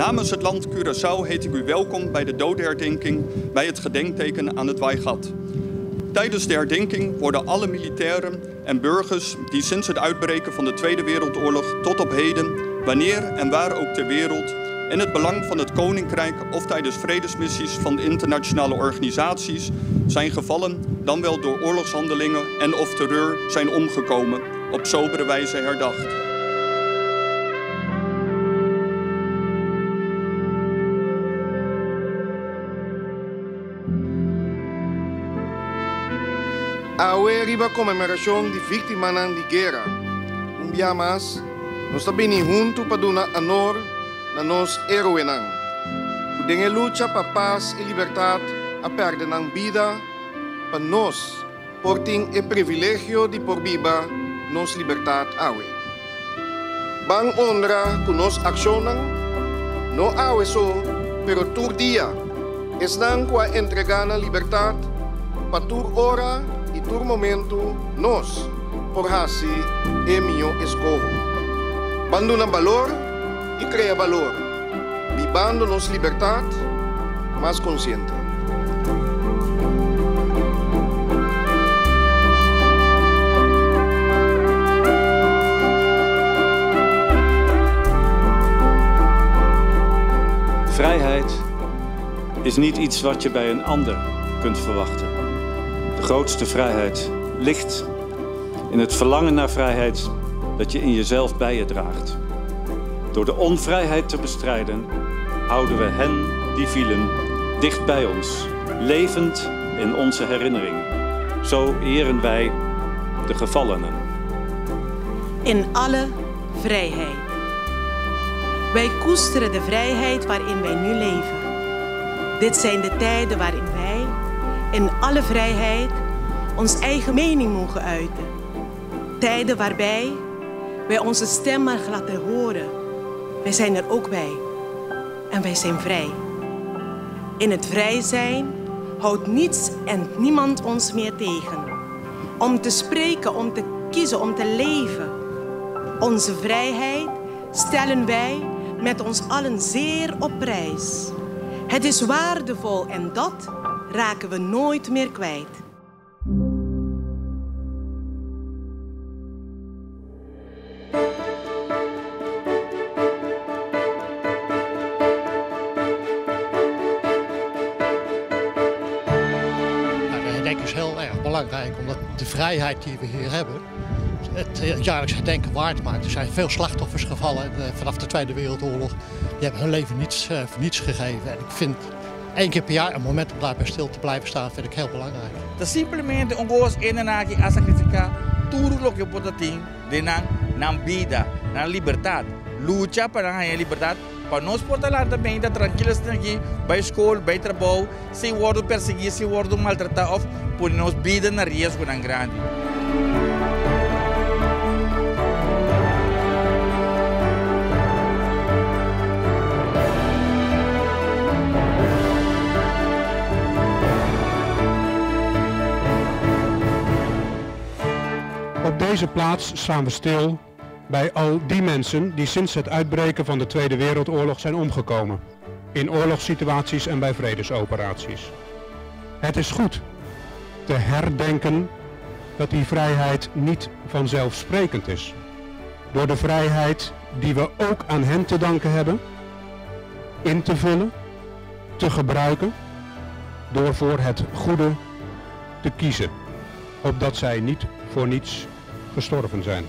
Namens het land Curaçao heet ik u welkom bij de dodenherdenking bij het gedenkteken aan het Waaigat. Tijdens de herdenking worden alle militairen en burgers die sinds het uitbreken van de Tweede Wereldoorlog tot op heden, wanneer en waar ook ter wereld, in het belang van het Koninkrijk of tijdens vredesmissies van de internationale organisaties zijn gevallen, dan wel door oorlogshandelingen en of terreur zijn omgekomen, op sobere wijze herdacht. Awe riba konmemorashon di víktimanan di guera, un bia mas nos ta bini huntu pa duna anor na nos héroenan ku den e lucha pa pas i libertat a pèrdè nan bida pa nos por tin e privilegio di por biba nos libertat awe. Ban honra ku nos akshonnan, no awe so, pero tur dia, esnan ku a entregá nan libertat pa tur ora i tur momentu nos por hasi e mihó eskoho. Ban duna balor i krea balor, bibando nos libertat mas konsiente. Vrijheid is niet iets wat je bij een ander kunt verwachten. De grootste vrijheid ligt in het verlangen naar vrijheid dat je in jezelf bij je draagt. Door de onvrijheid te bestrijden, houden we hen die vielen dicht bij ons, levend in onze herinnering. Zo eren wij de gevallenen. In alle vrijheid. Wij koesteren de vrijheid waarin wij nu leven. Dit zijn de tijden waarin wij in alle vrijheid ons eigen mening mogen uiten. Tijden waarbij wij onze stem maar laten horen. Wij zijn er ook bij. En wij zijn vrij. In het vrij zijn houdt niets en niemand ons meer tegen. Om te spreken, om te kiezen, om te leven. Onze vrijheid stellen wij met ons allen zeer op prijs. Het is waardevol en dat raken we nooit meer kwijt. De herdenking is heel erg belangrijk, omdat de vrijheid die we hier hebben het jaarlijks herdenken waard maakt. Er zijn veel slachtoffers gevallen vanaf de Tweede Wereldoorlog. Die hebben hun leven voor niets gegeven. En ik vind één keer per jaar een moment om daarbij stil te blijven staan, vind ik heel belangrijk. Ta simplemente un kos hendenan aki a sakrifiká tur loke por ta tin den nan nan bida, nan libertat. Lucha pa nan haña libertat pa nos por ta lanta beinta trankil asina aki, bai skol, bai trabou, sin wòrdu persiguí, sin wòrdu maltratá òf pone nos bida na riesgonan grandi. Op deze plaats staan we stil bij al die mensen die sinds het uitbreken van de Tweede Wereldoorlog zijn omgekomen. In oorlogssituaties en bij vredesoperaties. Het is goed te herdenken dat die vrijheid niet vanzelfsprekend is. Door de vrijheid die we ook aan hen te danken hebben, in te vullen, te gebruiken, door voor het goede te kiezen, opdat zij niet voor niets gestorven zijn.